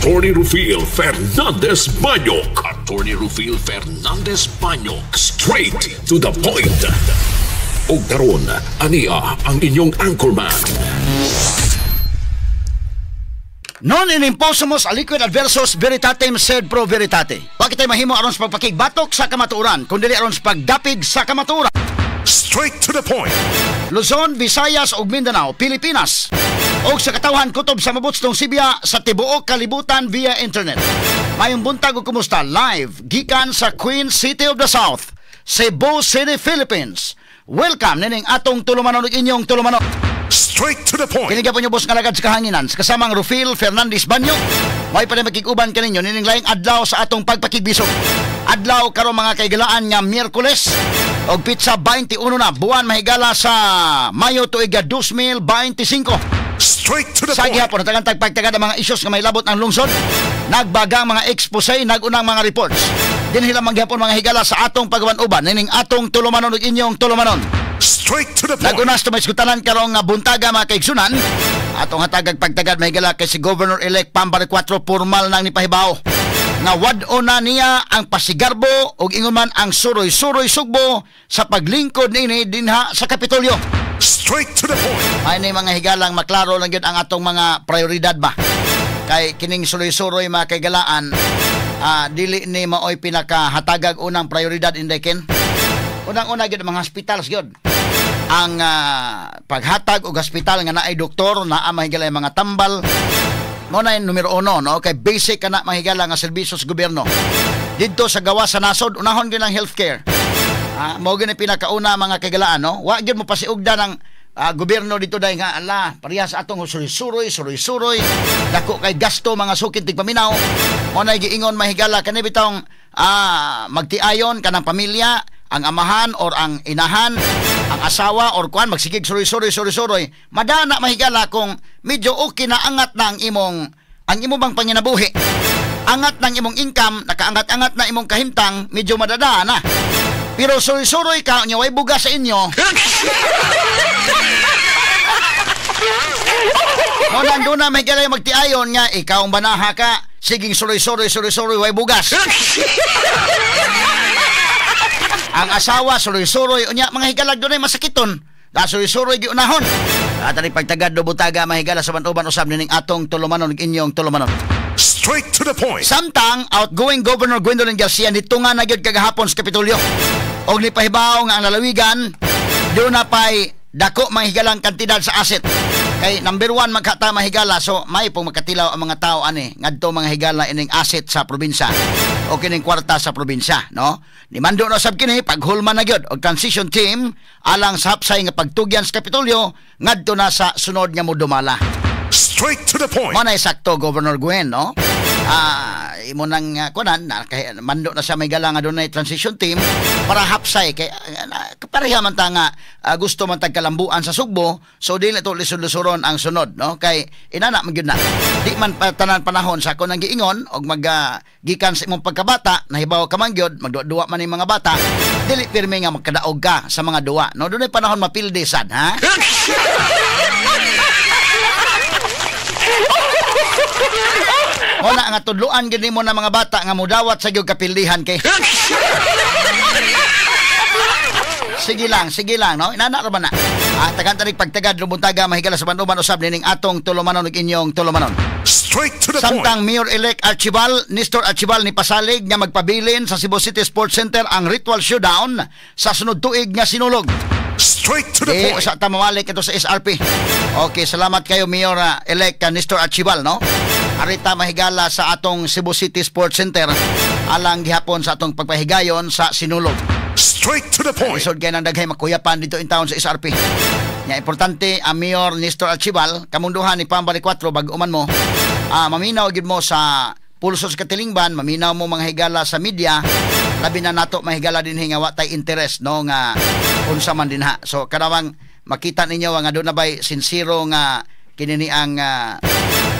Attorney Rufil Fernandez Banyok. Attorney Rufil Fernandez Banyok. Straight to the point. Og karon, ania ang inyong anchorman. Non in imposumus aliquid adversus veritatem sed pro veritate. Bakit ay mahimo aron sa pagpakigbatok sa kamatuoran, kun dili aron sa pagdapig sa kamatuoran. Straight to the point. Luzon, Visayas ug Mindanao, Pilipinas. Og sa katawhan kutob sa mabutstong Sibya sa tibuok kalibutan via internet. Mayong buntag ug kumusta live gikan sa Queen City of the South, Cebu City, Philippines. Welcome nining atong tulumanon ug inyong tulumanon. Straight to the point. Kini gyapon bus nga lagad sa kahanginan sa kasamang Rufil Fernandez Banyo. May pa makig-uban kaninyo nining laing adlaw sa atong pagpakigbisog. Adlaw karon mga kaigalaan nga Miyerkules og pitsa 21 na buwan mahigala sa Mayo tuig 2025. Straight to the Sa point. gihapon natagan pagtagad ang mga isyos nga may labot ang lungsod. Nagbagang mga expose, nagunang mga reports. Dinhi lamang gihapon mga higala sa atong pagwan-uban nining atong tulumanon ug inyong tulumanon. Straight to the point. Nagunas tumay skutanan karong nga buntaga mga kaigsunan. Atong hatagag pagtagad mahigala kay si Governor-elect Pam Baricuatro formal nang nipahibaw nga wad-o na niya ang pasigarbo ug ingon man ang suroy-suroy sugbo sa paglingkod niini dinha sa Kapitolyo. Straight to the point. Ay ni mga higalang maklaro lang gyud ang atong mga prioridad ba. Kay kining suroy-suroy mga kaigalaan, dili ni maoy pinakahatagag unang prioridad inday ken. Unang-una gyud ang mga hospitals gyud. Ang paghatag og hospital nga naay doktor, naa mahigala mga tambal. Mo na yung numero uno, no? Kay basic ka na mahigala nga serbisyo sa gobyerno. Didto sa gawas sa nasod, unahon gyud ang healthcare. Mao gyud ang pinakauna mga kaigalaan, no? Wa gyud mo pasiugda ng gobyerno dito dahil nga ala, parehas atong suroy-suroy, suroy-suroy, dako kay gasto mga sukid tigpaminaw. Mo na giingon mahigala kani bitong magtiayon kanang pamilya, ang amahan or ang inahan, ang asawa or kuan magsigig suroy-suroy, suroy-suroy. Madana mahigala kung medyo okay na angat na ang imong bang panginabuhi. Angat ng imong income, nakaangat-angat na imong kahimtang, medyo madada na. Pero suroy-suroy ka, nya way bugas sa inyo. Mo nang doon na may galay magtiayon nga, ikaw ang banaha ka, siging suroy-suroy, suroy-suroy, way bugas. Ang asawa, suroy-suroy, unya, mga higalag doon ay masakiton. Da, suroy-suroy, giunahon. At ang pagtagad, dubutaga, mahigala sa banuban, usab nining atong tulumanon, inyong tulumanon. Straight to the point. Samtang, outgoing Governor Gwendolyn Garcia, nito nga na gyud kagahapon sa Kapitolyo. Og nipahibaw nga ang lalawigan, doon na pa'y dako mahigalang kantidad sa asset. Kay number one magkata mahigala, so may pong makatilaw ang mga tao ani ngadto mga higala ining asset sa probinsya o kining kwarta sa probinsya, no? Ni mando na sab kini paghulman na gyud og transition team alang sa hapsay nga pagtugyan sa Kapitolyo ngadto na sa sunod nga modumala. Straight to the point. Mo na sakto Governor Gwen, no? Imo nang kunan na kay mando na siya may gala nga dunay transition team para hapsay kay pareha man ta nga gusto man tag kalambuan sa Sugbo, so dili to lisod-lisoron ang sunod, no? Kay inana man gyud na di man tanan panahon sa ako nang giingon og mag gikan sa imong pagkabata nahibaw ka man gyud magduwa-duwa man ning mga bata, dili pirmi nga magkadaog ka sa mga duwa, no? Dunay panahon mapildi sad, ha? Wala nga tudluan gid nimo na mga bata nga mudawat sa gyud kapildihan kay. Sige lang, no? Inana ra ba na? Tagan tanig pagtagad rubuntaga mahigala sa banuban usab nining atong tulumanon ug inyong tulumanon. Straight to the Samtang point. Mayor-elect Archival, Nestor Archival ni pasalig nga magpabilin sa Cebu City Sports Center ang ritual showdown sa sunod tuig nga sinulog. Straight to the point. Sa tamawalik ito sa SRP. Okay, salamat kayo Mayor-elect Nestor Archival, no? Arita mahigala sa atong Cebu City Sports Center alang gihapon sa atong pagpahigayon sa sinulog. Straight to the point. Lisod kay nang daghay makuyapan dito in town sa SRP. Nya importante ang Mayor Nestor Archival kamunduhan ni Pam Baricuatro bag-o man mo, maminaw gyud mo sa pulso sa katilingban, maminaw mo mga higala sa media, labi na nato mahigala dinhi nga wa tay interest, no, nga unsa man dinha. So kanawang makita ninyo nga doon na bay sincero nga kinini ang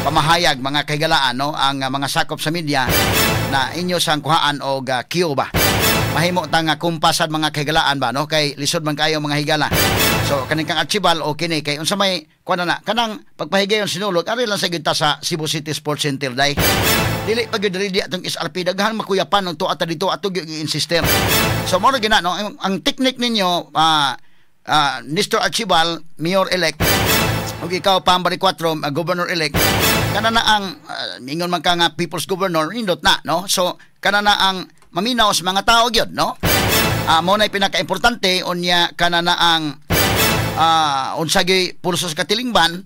pamahayag mga kahigalaan, no, ang mga sakop sa media na inyo sang kuhaan og kiyo ba. Mahimo ta nga kumpasad mga kahigalaan ba, no, kay lisod man kayo mga higala. So kaning kang Archibald okay ni kay unsa may kuan na kanang pagpahigayon sinulog ari lang sa gyud ta sa Cebu City Sports Center day. Dili pa gyud ready atong SRP, daghan makuyapan ng tuwa ta dito ato gyud i-insister. So mao ra gyud na, no, ang technique ninyo, Mr. Archibald, Mayor elect, ug ikaw Pam Baricuatro, Governor elect, kana na ang ingon man ka nga People's Governor, nindot na, no? So kana na ang maminaw sa mga tao gyud, no? Mao na pinakaimportante unya kana na ang unsa gyud pulso sa katilingban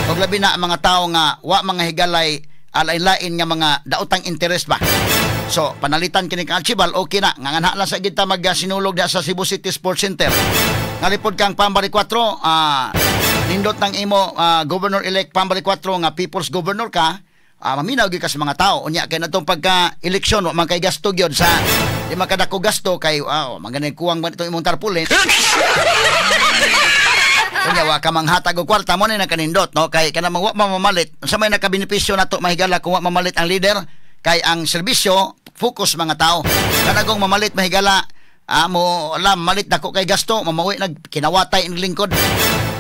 ug labi na ang mga tao nga wa mga higalay alain-lain nga mga daotang interest ba. So panalitan kini kang Archibald, okay na nganganha lang sa gid ta magsinulog diha sa Cebu City Sports Center. Ngalipod kang Pam Baricuatro, nindot ng imo Governor elect Pam Baricuatro nga People's Governor ka, maminaw gyud ka sa mga tao. Unya kay natong pagka eleksyon wa man kay gasto gyud sa di man kadako gasto kay manganay kuwang man itong imong tarpaulin. Unya wa ka manghatag og kwarta mo ni nakanindot, no, kay kana wa mamamalit. Unsa may nakabenepisyo nato mahigala kung wa mamalit ang leader? Kay ang serbisyo focus mga tao. Kana kung mamalit mahigala, mo alam malit dako kay gasto, mamawi nag kinawatay ang lingkod.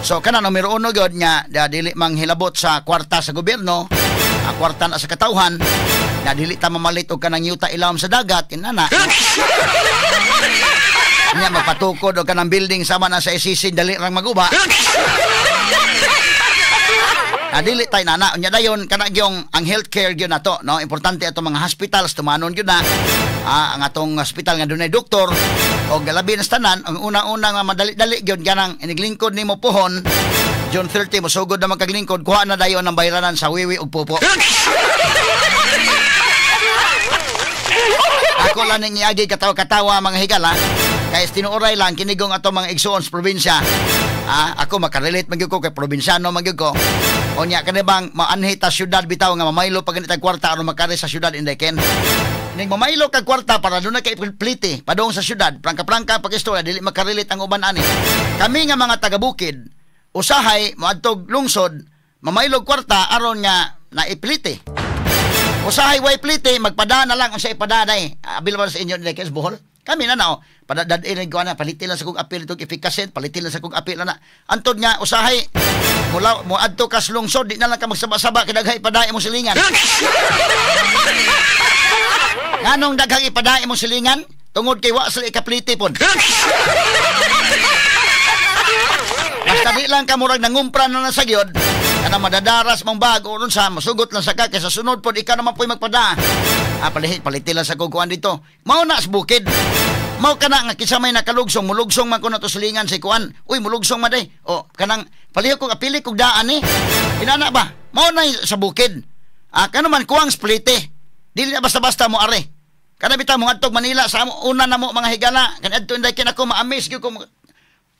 So kana numero 1 gyud nga dili manghilabot sa kwarta sa gobyerno, ang kwarta na sa katawhan, na dili ta mamalit og kanang yuta ilawom sa dagat inana. Nya magpatukod og kanang building sama na sa SCC dali rang maguba. Dili tay nana. Unya dayon kana gyong ang healthcare gyud nato, no? Importante ato mga hospitals tumanon gyud na. Ang atong hospital nga dunay doktor og labi na sa tanan, ang una-una nga madali-dali gyud kanang iniglingkod nimo pohon June 30 mosugod na magkaglingkod, kuha na dayon ang bayranan sa wiwi ug pupo. Ako lang ning iagi katawa-katawa mga higala kay tinuoray lang kinigong ato mga igsuon sa probinsya. Ako makarelate man gyud ko kay probinsyano man gyud ko. Unya kani bang maanhi ta syudad bitaw nga mamaylo pag ganitag kwarta aron makari sa syudad inday ken. Ning mamaylo kag kwarta para dunay kay plite padung sa syudad, prangka-prangka pag-istorya dili makarelate ang uban ani. Kami nga mga taga-bukid usahay moadtog lungsod mamaylog kwarta aron nga naiplite. Usahay way plite magpada na lang unsa ipada day. Abil ba sa inyo inday ken Bohol? Kami na nao, padadad-in ko na, palitin lang sa kong apil itong efikasen, palitin lang sa kong apil na. Antod nga, usahay, mula, mo adto kas lungsod, di na lang ka magsaba-saba, kay daghang ipaday imong silingan. Nganong daghang ipaday imong silingan? Tungod kay wa sila ikapliti pon. Basta di lang ka murag nangumpra na sa gyud, kana madadaras mong bag o sa masugot lang sa ka, kaysa sunod pod ikaw naman po'y magpada. Palitin lang sa kukuan dito. Mao na sa bukid. Mao kana nga kinsa may nakalugsong, mulugsong man kuno to silingan si kuan. Uy, mulugsong man day. O kanang palihog kog apili kog daan ni. Inana ba? Mao na sa bukid. Kano man kuwang splite. Dili na basta-basta mo are. Kana bitaw mo ngadtog Manila sa amo una na mo mga higala. Kanadto inday kin ako ma-amaze gyud ko.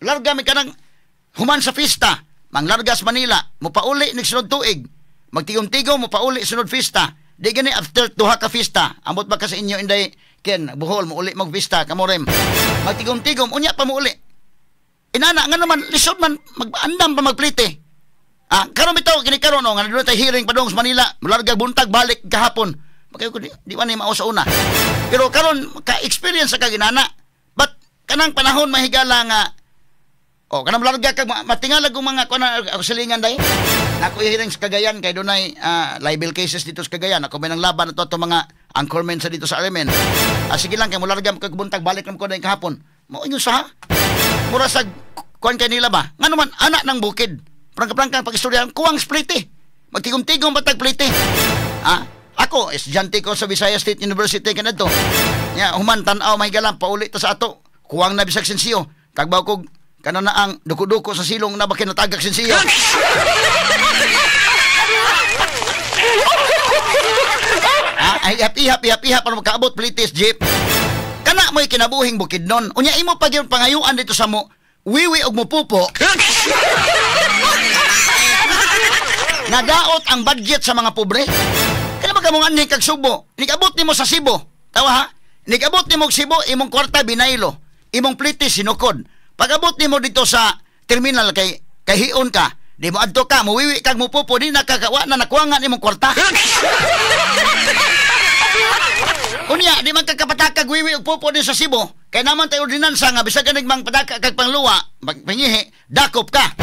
Larga mi kanang human sa fiesta. Manglargas Manila, mopauli nig sunod tuig. Magtigom-tigom mopauli sunod fiesta. Di gani after duha ka fiesta. Ambot ba ka sa inyo inday ken Bohol mouli mag fiesta kamorem. Magtigom-tigom unya pa mouli. Inana nga naman lisod man magandam pa magplite. Karon bitaw kini karon no nga dunay tay hearing padung sa Manila, mularga buntag balik kahapon. Makayo ko di ba ni mao sa una. Pero karon ka-experience sa kaginana. But kanang panahon mahigala nga o kanang larga kag matingalag og mga kuan ako silingan day. Nako hearing sa Cagayan kay dunay libel cases dito sa Cagayan. Ako may nang laban ato mga anchormen sa dito sa RMN. Sige lang kay mularga kag buntag balik nam ko day kahapon. Mao inyo sa mura sa kuan kay nila ba? Ngano man anak ng bukid. Prangka-prangka pag-istorya kuwang splite. Magtigom-tigom batag plite. Ako estudyante ko sa Visayas State University kanadto. Nya human tan-aw mahigala pauli ta sa ato. Kuwang na bisag sensiyo. Kagbaw kog kana na ang duko-duko sa silong na ba kinatagak sensiyo. Ay ihap-ihap para makaabot plitis jeep. Kana mo'y kinabuhing bukid nun. Unya imo pa gyud pangayuan dito sa mo wiwi og mupupo. Nadaot ang budget sa mga pobre. Kaya ba kamong anhi kag Subo? Nigabot nimo sa Cebu. Tawa ha? Nigabot nimo og Cebu, imong kwarta binaylo, imong plitis sinukod. Pag-abot nimo dito sa terminal kay kahion ka, di mo adto ka, muwiwi kag mupupo, di nakakawa na nakuha nga nimong kwarta. Unya, di man kakapatakag wiwi og pupo din sa Cebu. Kay naman tayo ordinansa nga bisag ka nagmang pataka kag pangluwa, magpangihi, dakop ka.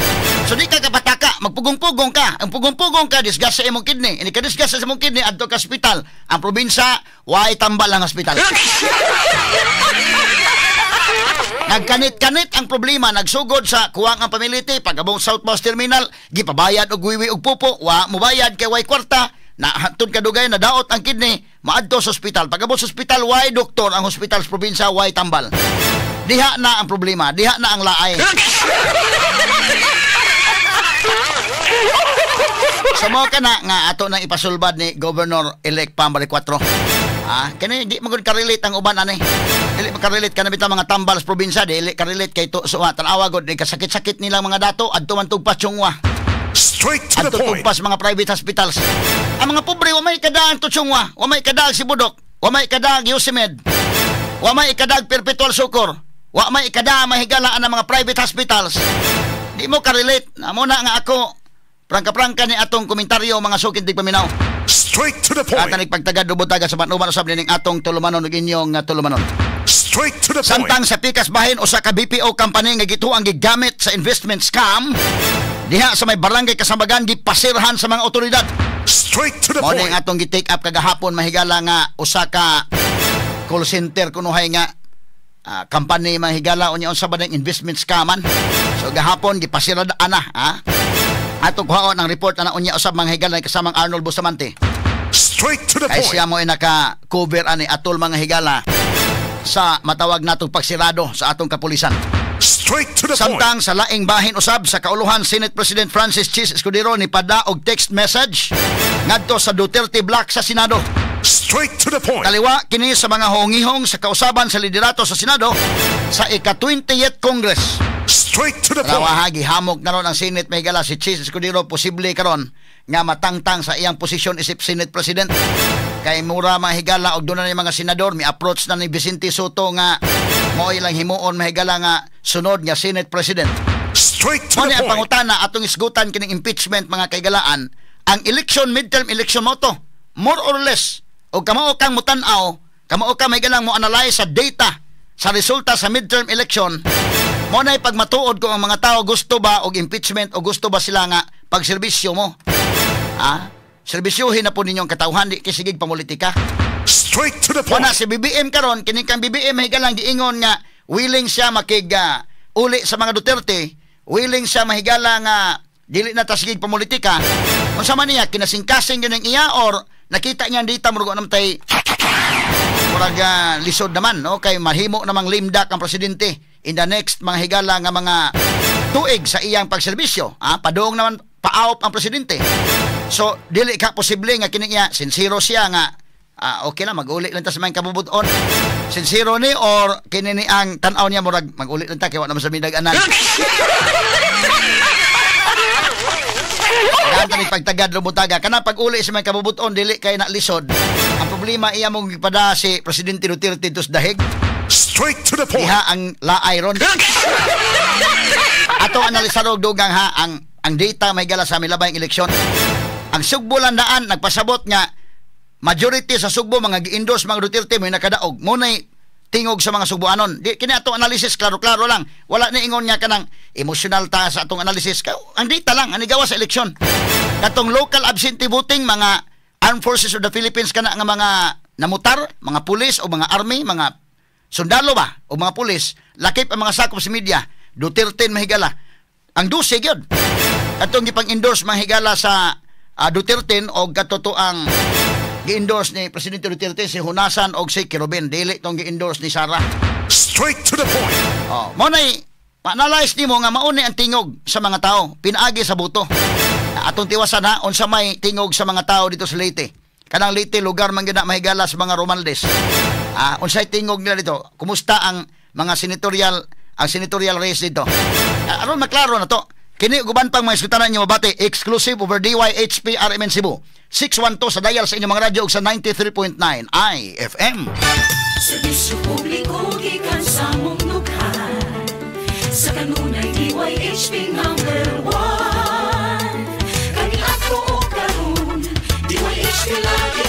So di ka kapataka, magpugong-pugong ka. Ang pugong-pugong ka, disgas sa imong kidney. Ini ka disgas sa imong kidney, adto ka ospital. Ang probinsya, way tambal ang hospital. Nagkanit-kanit ang problema, nagsugod sa kuwang ang pamiliti, pag-abong South Bus Terminal, gipabayad og wiwi og pupo, wa mubayad kay way kwarta, na hantod kadugay na daot ang kidney, maadto sa ospital. Pag-abot sa ospital, way doktor ang hospital sa probinsya, way tambal. Diha na ang problema, diha na ang laay. So mo ka na nga ato nang ipasulbad ni Governor-elect Pam Baricuatro. Ah, kani di man gud ka-relate ang uban ani. Dili man ka-relate kana bitaw mga tambal sa probinsya, dili ka-relate kay to so tan-awa gud di kasakit-sakit nilang mga dato adto man tugpas Chongwa. Straight to the Adto point. tugpas mga private hospitals. Ang mga pobre wa may kadaang Chongwa, wa may kadaang Sibudok, wa may kadaang Yosemite, wa may kadaang Perpetual Succor, wa may kadaang mahigalaan ang mga private hospitals. Di mo ka-relate. Amo na nga ako prangka-prangka ni atong komentaryo mga sukid di paminaw. Straight to the point. At pagtagad dubutaga sa manuman usab nining atong tulumanon ug inyong tulumanon. Straight to the point. Samtang sa pikas bahin usa ka BPO company nga gituang gigamit sa investment scam diha sa may barangay Kasambagan gipasirhan sa mga otoridad. Straight to the Mao point. ning atong gi-take up kagahapon mahigala nga usa ka call center kunuhay nga company mahigala unya unsa ba ning investment scaman. So gahapon gipasirad ana ha. Atong kuhaon ang report ana unya usab mga higala kasamang Arnold Bustamante. Straight to the Kay point. siya mo ay naka-cover ani atol mga higala sa matawag natong pagsirado sa atong kapulisan. Straight to the point. Samtang sa laing bahin usab sa kauluhan, Senate President Francis Chis Escudero ni pada og text message ngadto sa Duterte Block sa Senado. Straight to the point. Kaliwa kini sa mga hongihong sa kausaban sa liderato sa Senado sa ika-20th Congress. Straight to the point. Rawaha gihamok na ron ang Senate may gala si Chis Escudero posible karon nga matangtang sa iyang posisyon isip Senate President. Kay mura mahigala og doon na mga senador mi approach na ni Vicente Soto nga mao ilang himuon mahigala nga sunod nga Senate President. Straight to Mo the ni ang point. pangutana atong isgutan kining impeachment mga kaigalaan, ang election midterm election mo to more or less og kamao kang mutan-aw, kamao ka mahigalang mo analyze sa data sa resulta sa midterm election, mo na'y pagmatuod kung ang mga tao gusto ba og impeachment o gusto ba sila nga pagserbisyo mo. Ha? Serbisyuhin na po ninyong katawhan, di kisigig pamulitika. Straight to the point. Wala si BBM karon, kini kang BBM mahigalang giingon nga willing siya makig uli sa mga Duterte, willing siya mahigala nga dili na tasigig pamulitika. Unsa man niya kinasingkasing yun ang iya or nakita niya dita murag naman murag lisod naman, no? Kay mahimo namang limdak ang presidente in the next mga higala nga mga tuig sa iyang pagserbisyo. Ah, padung naman paawp ang presidente. So dili ka posible nga kini niya sincero siya nga okay lang mag-uli lang ta sa mga kabubuton. Sincero ni or kini ni ang tan-aw niya murag mag-uli lang ta kay wa naman sa midag-anan. Daghan ni pagtagad lumutaga kana pag-uli sa mga kabubuton dili kay na lisod. Ang problema iya mong gipada si Presidente Duterte tos dahig. Straight to the point. Diha ang laay ron. Ato analisar og dugang ha ang data may gala sa milabayng eleksyon. Ang Sugbo landaan nagpasabot nga majority sa Sugbo mga gi-endorse mga Duterte may nakadaog. Munay tingog sa mga Sugboanon. Di kini atong analysis klaro-klaro lang. Wala ni ingon nga kanang emotional ta sa atong analysis. Ang data lang ang nigawa sa eleksyon. Katong local absentee voting mga Armed Forces of the Philippines kana nga mga namutar, mga pulis o mga army, mga sundalo ba o mga pulis, lakip ang mga sakop sa media, Duterte mahigala. Ang 12 gyud. Katong gipang-endorse mahigala sa Duterte og katotoang gi-endorse ni Presidente Duterte si Honasan og si Querubin, dili tong gi-endorse ni Sara. Straight to the point. Oh, mo nay ma-analyze nimo nga mauni ang tingog sa mga tao pinaagi sa boto. Atong tiwasan ha unsa may tingog sa mga tao dito sa Leyte. Kanang Leyte lugar man gyud na mahigala sa mga Romaldes. Unsay tingog nila dito? Kumusta ang mga senatorial ang senatorial race dito? Aron maklaro na to. Kini ug uban pang mga isgutanan niyo mabati exclusive over DYHP RMN Cebu. 612 sa dial sa inyong mga radyo ug sa 93.9 IFM. Serbisyo publiko gikan sa mong dughan. Sa kanunay DYHP number 1. Kani ato og karon, DYHP lagi.